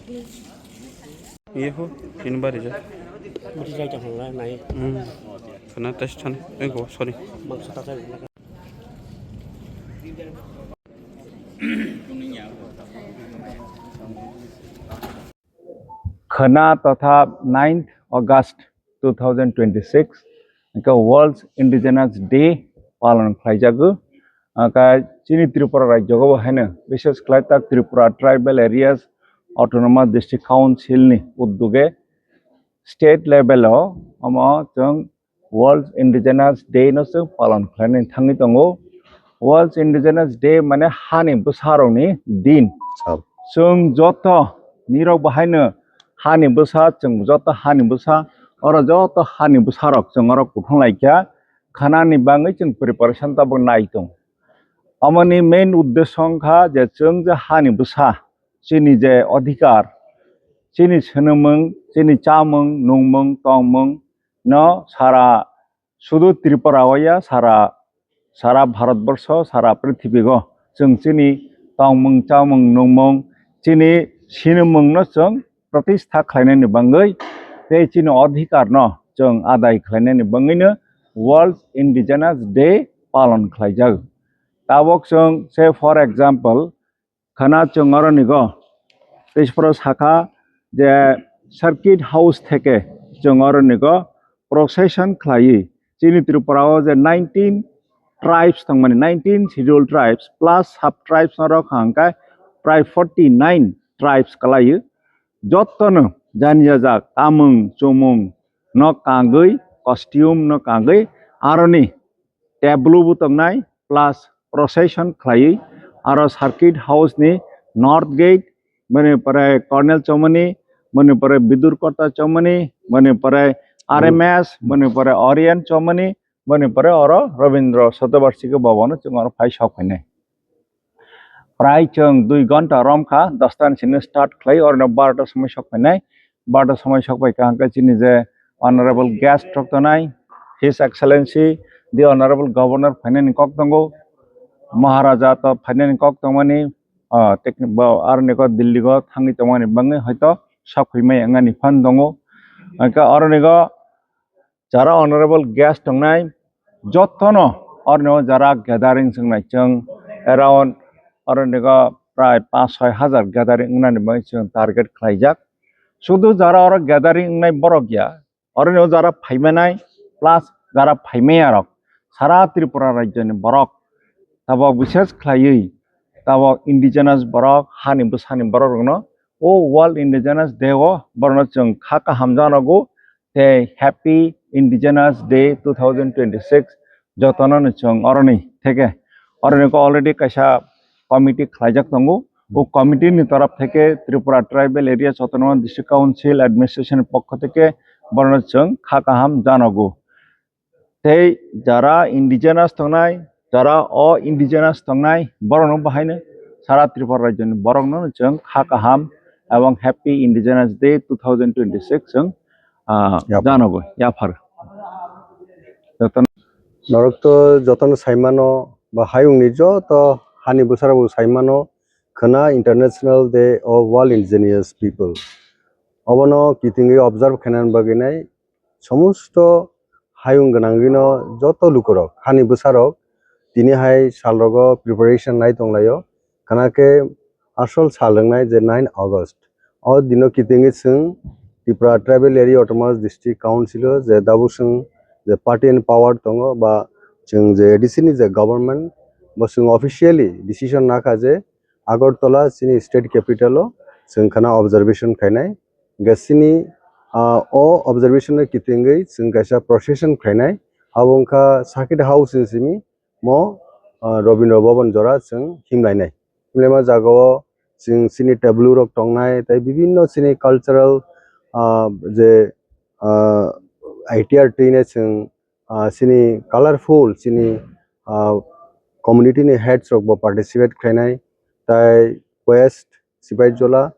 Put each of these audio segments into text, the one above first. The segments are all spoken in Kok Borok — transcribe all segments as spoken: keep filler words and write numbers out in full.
Ye ho, tin bari ja. Buti jai ta phang la nai. Hmm. Khana test than. Ego, sorry. Mangsa ta jai. Khwna totha ninth August two thousand twenty-six hwnkhe World Indigenous Day palon khlaijago. Hwnkhe chini Tripura rajyogo bo haino, bishes khlai tak Tripura Tribal Areas Autonomous District Council ni uddoge state level o omo chwng World Indigenous Day no chwng palon khlainani thangwi tongo. World Indigenous Day mane hani bwsarokni din. Sal. Chwng joto nirok bahaino hani bwsa, chwng joto hani bwsa, oro joto hani bwsarok chwng oro kuthung laikha, khanani bangwi chwng preparation tabuk nai tongo. Omoni main uddesyo wngkha je chwng je hani bwsa, chini je odhikar, chini swnamung, chini chamung, nungmung, tongmung no sara sudu Tripura o ya, sara, sara Bharat borsho, sara prithibigo chwng chini tongmung, chamung, nungmung, chini sinimung no chwng pratistha khlainani bangwi tei chini odhikar no chwng adai khlainani bangwino World Indigenous Day palon khlaijak. Tabok chwng, say for example, khana chwng oronigo, teiphoro sakha je Circuit House theke chwng oronigo procession khlaiwi chini Tripura o je nineteen tribes tongmani, nineteen scheduled tribes plus sub tribes norok hwnkhe prai forty nine tribes kwlaiwi. Jotono janiyajak tamung chumung no kangwi, costume no kangwi, aroni tableau bo tongnai, plus procession khlaiwi, aro Circuit House ni North Gate, mani pore Colonel Chomani, mani pore Bidur Kota Chomani, mani pore R M S, mani pore Orient Chomani, mani pore oro Rabindra Shatabarshiki Bhavan o chwng oro phai sok phainai. Prai chwng dui ghonta rom kha, dosta ni simi start khlai, oro no barota somoi sok phainai. Barota somoi sok pai kha hwnkhe chini je honorable guest rok tongnai, His Excellency the Honorable Governor phainani kok tongo, Maharaja to phainani kok tongmani, ah, techni-, bo aroni kok Delhi go thangwi tongmani bangwi hoito sok phaimai wngani phan tongo. Hwnkhe oroni go jara honorable guest tongnai, jotono oroni o jara gathering swngnai chwng around oroni go prai panch soi hajar gathering wngnani bagwi chwng target khlaijak. Sudu jara oro gathering wngnai borok ya, oroni o jara phaimanai plus jara phaimaya rok sara Tripura rajyoni borok tabok bishes khlaiwi tabok indigenous borok, hani bwsani borok rokno o World Indigenous Day o borokno chwng kha kaham janogo tei Happy Indigenous Day two thousand twenty-six jotono no chwng oroni theke oroni ko already kaisa committee khlaijak tongo. O committee ni torop theke Tripura Tribal Areas Autonomous District Council Administration pokho theke borokno chwng kha kaham janogo. Tei jara indigenous tongnai, jara o indigenous tongnai, borokno bahaino sara Tripura rajyoni borokno chwng kha kaham ebong Happy Indigenous Day two thousand twenty-six chwng, ah, Yaphar. Janogo, yaphar. Jotono norok to jotono saimano, ba hayungni joto hani bwsarokbo saimano, khwna International Day of World Indigenous People. Obono kitingwi observe khainani bagwi nai somosto hayung gwnangwino joto lukurok, hani bwsarok tini hai salrogo preparation nai tonglaio. Khwna khe asol sal wngnai je nine August. O dino kitingwi chwng Tripura Tribal Area Autonomous District Council o je tabuk chwng je party in power tongo ba chwng je A D C ni je government bo chwng officially decision nakha je Agartala chini state capital o chwng khwna observation khainai. Hwnkhe chini, ah, o observation no kitingwi chwng kaisa procession khainai. Abo wngkha Circuit House ni simi mo, ah, Rabindra Bhavan jora chwng himlainai. Himlaima jagao chwng chini tableau rok tongnai tei bibinno chini cultural, ah, je, ah, I T R twinai chwng, ah, chini colorful chini, ah, community ni heads rok bo participate khlainai tei West Sipaijala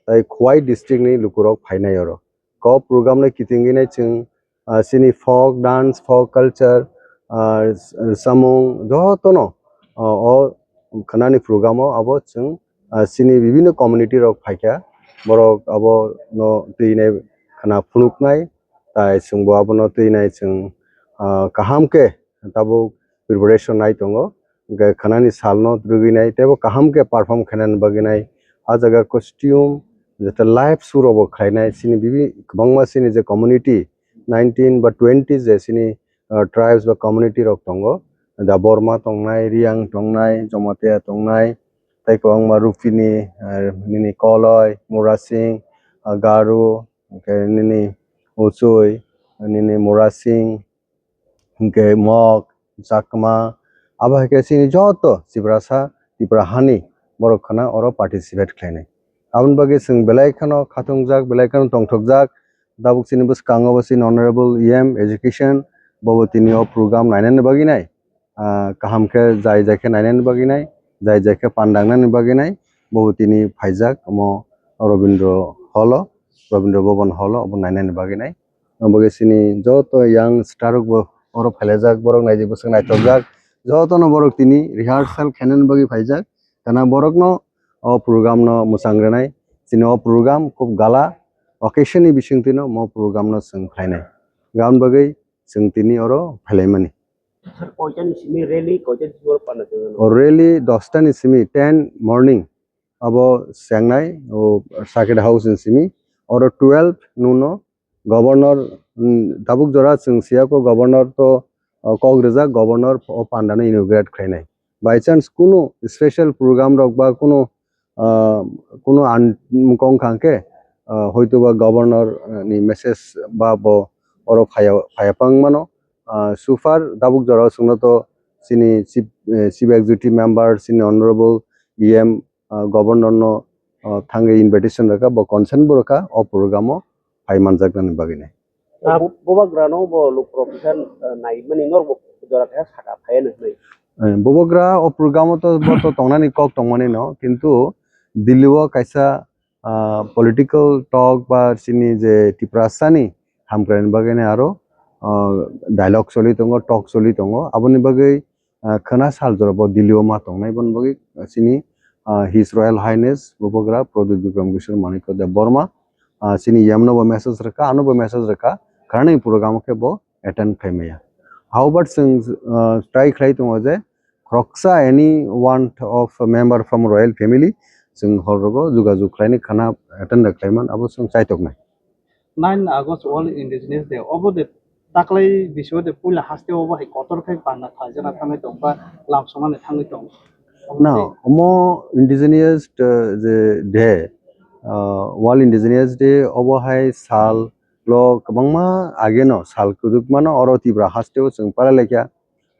tei Khowai district ni lukurok phainai oro. Kok program no kitingwi nai chwng, ah, chini folk dance, folk culture, ah, s-, samung jotono, ah, o khwnani program o abo chwng, ah, chini bibinno community rok phaikha. borok abono twi nai khwna phunuknai, tai chwngbo abono twi nai chwng, ah, kaham khe tabuk preparation nai tongo, hwnkhe khwnani salno rwgwi nai teibo kaham khe perform khainani bagwi nai. Ah jaga costume, jeta live show rokbo khlainai, chini bibi kwbangma chini je community nineteen ba twenty je chini, ah, tribes ba community rok tongo. Da Borma tongnai, Riang tongnai, Jomatia tongnai, tei kwbangma Rupini, ah, nini Koloi, Murasing, ah, Garu, hwnkhe nini Uchui, nini Murasing, hwnkhe Mok, Chakma, abo hai khe chini joto Tiprasa, Tipra hani borok khwna oro participate khlainai. Aboni bagwi chwng belai kheno khatungjak, belai kheno tongthokjak. Tabuk chini bwskango bo chini Honorable E M Education, bobo tini o program nainani bagwi nai, ah, kaham khe jai jai khe nainani bagwi nai, jai jai khe pandangnani bagwi nai, bobo tini phaijak omo Robindra Hall o, Robindra Bhavan Hall o, obo nainani bagwi nai. Omo bagwi chini joto young star rok bo oro phailaijak, borok naidi bwswk naithokjak, jotono borok tini rehearsal khainani bagwi phaijak, kana borokno o program no mwchang rwnai. Chini o program khub gala occasion ni bisingtwi no mo program no chwng khlainai. Gabon bagwi chwng tini oro phailaimani. Sir, koitani simi rally, koitani simi oro panda chwngno? O rally dosta ni simi ten morning abo chengnai o Circuit House ni simi, oro twelve nuno governor, mm, tabuk jora chwng siyako governor to, o, kok rijak, governor o panda no inaugurate khlainai. By chance kunu special program rok ba kunu, ah, kunu an-, mukong khang khe, ah, hoito ba governor, ah, ni message ba bo oro phaya, phaya pang mano. Ah, so far tabuk jora o chwngno to chini chief, eh, chief executive member, chini honorable E M, ah, governor no, ah, thangwi invitation rwkha, bo consent bo rwkha o program o phai manjaknani bagwi nai. Ah, bu-, bubagrano bo luk rok kisa, ah, naimani norok bo jora kisa saka phaiya nw hwnwi. Eh, bubagra o program o to bo to tongnani kok tongmani no, kintu Delhi o kaisa, ah, political talk ba chini je Tiprasani hamkraini bagwi nai aro, ah, dialogue choli tongo, talk choli tongo, aboni bagwi ah, khwna sal jora bo Delhi o ma tongnai, boni bagwi, ah, chini, ah, His Royal Highness Bubagra Pradyut Bikram Kishore Manikya Deb Barma, ah, chini yamno bo message rwkha, ano bo message rwkha, khwnani program o khe bo attend khlai maya. However, chwng, ah, try khlai tongo je khoroksa any one of a member from royal family chwng hor rogo jogajog khlainai khwna attend khlai man, abo chwng chaitoknai. Nine August World Indigenous Day, obo de taklai bisio de puila haste obo hai kotor khe panda khlaijana thangwi tong ba lamsomani thangwi tong. Obo na, de omo indigenous, uh, je day, uh, World Indigenous Day obo hai sal lo kwbangma age no sal kwdwkma no oro Tripura haste o chwng para lekha.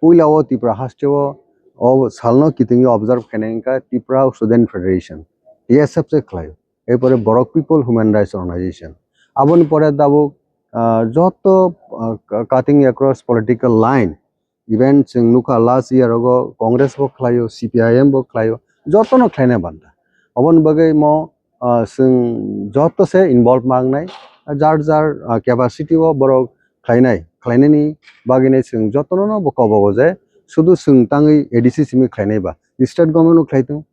Puila o Tripura haste o, o salno kitingwi observe khainai wngkha Tripura Student Federation, T S F se khlaio. Erpore Borok People Human Rights Organization. Aboni pore tabuk, ah, joto, ah, ka-, cutting across political line, even chwng nukha last year ogo Congress bo khlaio, C P I M bo khlaio, jotono khlaina banda. Oboni bagwi mo, ah, chwng joto se involve mangnai, jar jar, ah, capacity o borok khlainai, khlainani bagwino chwng jotono no bo kobogo je sudu chwng tangwi A D C simi khlainai ba, state government o khlai tongo.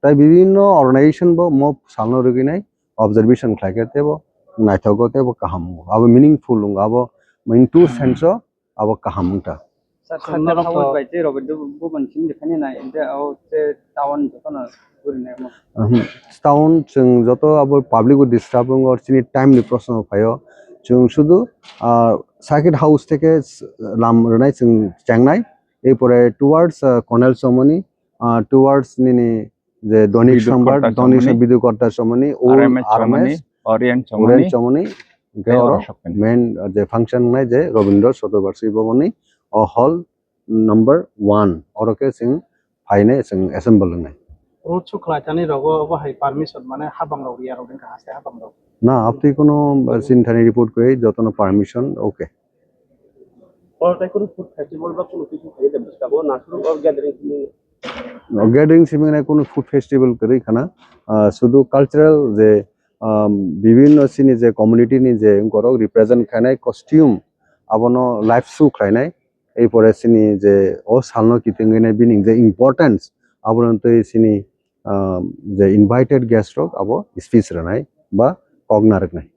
Tai bibinno organization bo mo salno rwgwinai observation khlaikhe teibo naithogo teibo kaham wngo. Abo meaningful wngo, abo in true sense o abo kaham wngkha. Sir, Khajana chwng norok to bai tei Robindra Bhavan simi de phani nai, ente o che town jotono gurinai mo. Mhm. Town chwng joto abo public o disturb wngo, chini time ni proshno phaio. Chwng sudu, ah, circuit house theke s-, lam rwnai chwng chengnai. Erpore towards, ah, Colonel Chomoni, ah, towards nini je Donik Bidhu Sambar, Kotta Donik Chomoni, Bidhu Kotta Chomoni, old R M S R M S, Chomoni, Orion Orion Chomoni, Chomoni, hwnkhe tei oro Orosok Pini. Main, ah, je function wngnai je Robindra Shatobarshi Bhavan ni o hall number one, oro khe chwng phainai, chwng assemble wngnai. Road show khlai thani rogo obo hai permission mane habang rok ya rok wngkha haste habang rok. Na, apni kono, ah, chini thani report kwrwi, jotono permission, okay. Oro tai kunu food festival ba kunu kisu khaye de bwskango na suru or gathering simi? O gathering simi nai kunu food festival kwrwi khana, ah, sudu cultural je, um, bibinno chini je community ni je borok represent khainai costume abono live show khlainai, erpore chini je o salno kitingwi nai bini je importance abono tei chini, ah, je invited guest rok abo speech rwnai. ba kok narwknai.